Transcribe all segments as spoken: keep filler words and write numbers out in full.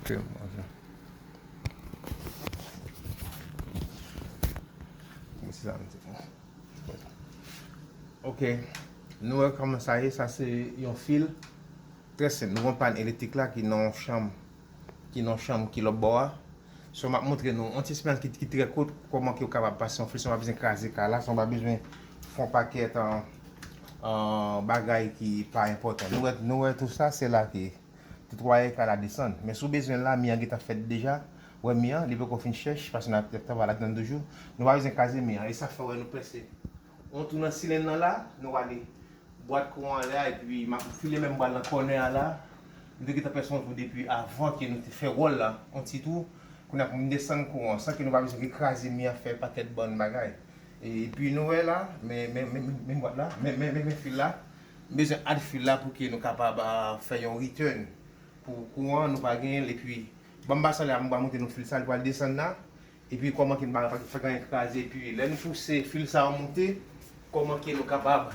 Ok. Nou wè kòman sa ye, sa se yon fil trè senp. Nou gen yon pàn elektrik la ki nan yon chanm, ki nan yon chanm ki lòt bò a. So, m ap montre nou yon ti espeyans ki, ki trè kout, kòman ke w kapab pase yon fil san w pa bezwen kraze kay la, san w pa bezwen fè yon pakèt, an, an, bagay ki pa enpòtan. Nou wè, nou wè tou sa, se la ke tout wayè kay la desann. Men si w bezwen l la, mi an gentan fèt deja. Wè mi an, li poko fin chèch, paske n ap travay ladan l toujou. Nou pa bezwen kraze mi an. E sa fè w wè nou pèse yon twou nan silenn nan la, nou rale bwat kouran an lè a, epi m ap file menm bwat nan kònè a la. Nou te gentan pèse yon twou depi avan ke nou te fè wòl la, yon ti twou. Kounye a pou m desann kouran, san ke nou pa bezwen kraze mi an, fè pakèt bann bagay. Epi nou wè la, men, men, men, men, men bwat la, men, men, men, men fil la. M bezwen add fil la pou ke nou kapab, ah, fè yon return pou kouran, nou pa genyen l. Epi, ban m pase anlè a, m pral montre nou fil sa, li pral desann la. Epi, kòman ke n pa fè anyen kraze. Epi, lè n pouse fil sa yo monte, kòman ke nou kapab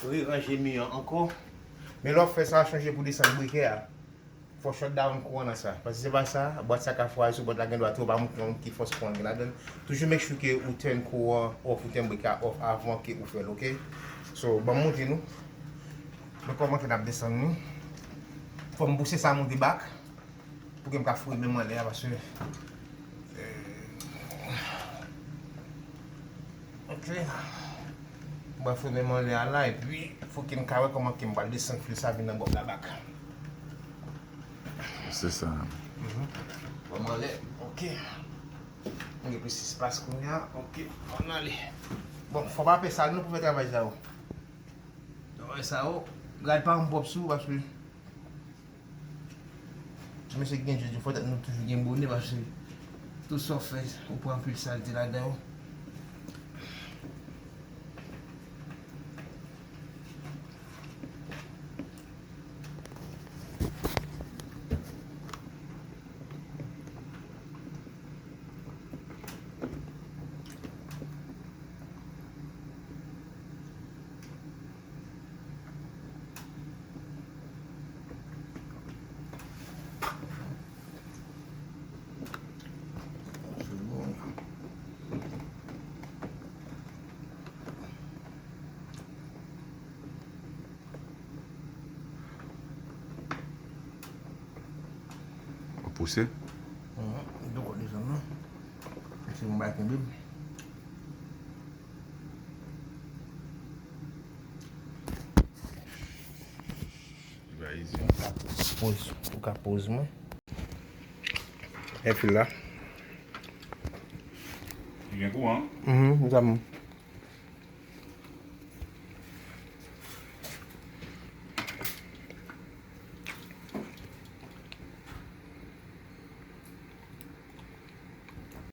reranje mi an ankò. Men lè w ap fè sa, sonje pou desann brikè a. Fò shut down kouran nan sa. Paske si se pa sa, bwat sa ka fwaye sou bwat la, gen dwa twò pa montre nou ki fòs kouran gen ladan l. Toujou make sure ke ou turn kouran off, ou turn brikè a off avan ke ou fè l, ok? So, ban m montre nou. Men kòman ke n ap desann li. Fò m pouse sa monte back. Pou ke m ka foure men m anlè a, paske, euh, ok. M pral foure men m anlè a la, epi fò ke m ka wè kòman ke m pral desann fil sa vin nan bòb la back. Se sa. Mhm. Bon, m anlè, ok. M gen plis espas kounye a, ok. Ann ale. Bon, fò pa pè sal non pou fè travay sa yo. Travay sa yo, rad pa yon pwòp sou, paske mesye ki gen djòdjò, fò tèt nou toujou gen bonè, paske tout sa w fè, ou pran anpil salte ladan yo. Ou pouse? Mhm. Li poko desann non. Se yon bagay kenbe m. Li pa izi. Poz, ou ka poz mwen. E fil la. Li gen kouran? Mhm, m sa m.